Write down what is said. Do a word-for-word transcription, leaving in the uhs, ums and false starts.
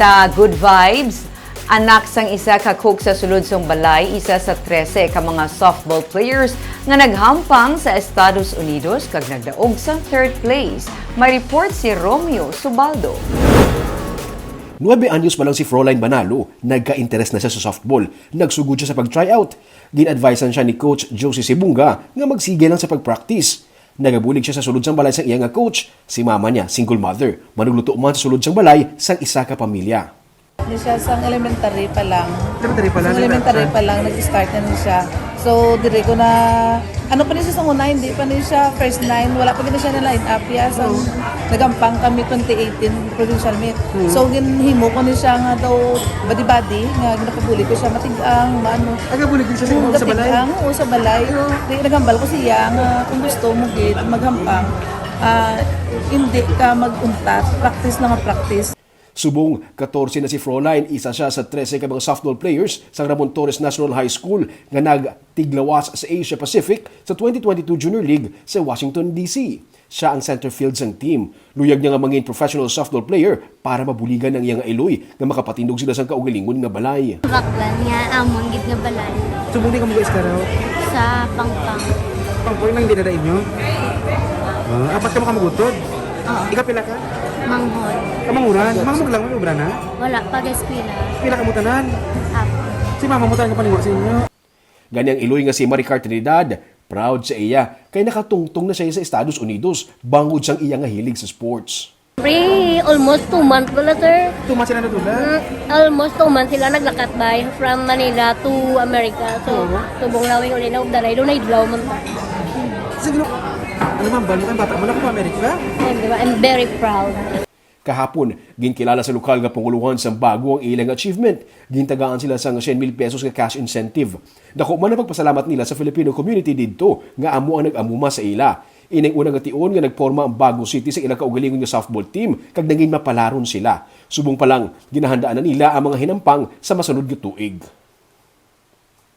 Sa Good Vibes, anak sang isa ka cook sa sulod sang balay, isa sa trese ka mga softball players nga naghampang sa Estados Unidos kag nagdaog sang third place. May report si Romeo Subaldo. Nuebe anyos pa lang si Froline Banalo, nagka-interes na siya sa softball. Nagsugod siya sa pag-tryout. Gin-advisean siya ni Coach Josie Sibunga nga magsige lang sa pag-practice. Nagabulig siya sa sulod sang balay sang iya nga coach. Si mama niya, single mother, manugluto man sa sulod sang balay sang isa ka pamilya. Ni siya sang elementary pa lang. Elementary pa lang, Sang elementary nag-action. pa lang, nag-start na ni siya. So, diri ko na, ano pa ni siya sa una, hindi pa ni siya first nine, wala pa gid siya na line up ya. So, Oo. nagampang kami twenty eighteen provincial meet. Hmm. So, ginhimo ko ni siya nga daw body-body, nga ginapabuli ko siya, matig-ang, maano. Aga, bulig din siya sa Yung sa balay? matig-ang, oo, sa balay. Pero Di, nagambal ko siya nga kung gusto mo gid maghampang, ah, hindi ka mag-untat, practice na nga practice. Subong katorse na si Froline, isa siya sa trese ka mga softball players sang Ramon Torres National High School nga nagtiglawas sa Asia Pacific sa twenty twenty-two Junior League sa Washington, D C. Siya ang center field sang team. Luyag niya nga mangin professional softball player para mabuligan ang iya nga iloy nga makapatindog sila sang kaugalingon nga balay. Baklan nga amon gid nga balay. Subong di ka mag-iskaraw? Sa Pangpang. Pangpang lang hindi na inyo? Ah, apat ka makamagutod? Oo. Ikaw pila ka? Manghod. Kamanguran? Mga maglang may obra na? Wala, pag-eskwela. Pila ka mo tanan? Apat. Si mama mo tanan ka paningwa sa inyo? Gani ang iloy nga si Maricar Trinidad, proud sa iya kay nakatungtong na siya sa Estados Unidos bangod sang iya nga hilig sa sports. Pre, almost two months wala, sir. Two months sila natulad? Mm, almost two months sila naglakat bay from Manila to America. So, Oo. subong lawing uli na ugdanay, doon na idlaw man ta. Siguro, ano man, balo kang bata mo na kung Amerika? I'm, I'm very proud. Kahapon, ginkilala sa lokal nga panguluhan sang bago ang ilang achievement. Gintagaan sila sang syen mil pesos nga cash incentive. Dako man ang pagpasalamat nila sa Filipino community didto nga amo ang nag-amuma sa ila. Ining una nga tion nga nagporma ang Bago City sa ilang kaugalingon nga softball team kag nangin mapalaron sila. Subong pa lang, ginahandaan na nila ang mga hinampang sa masunod nga tuig.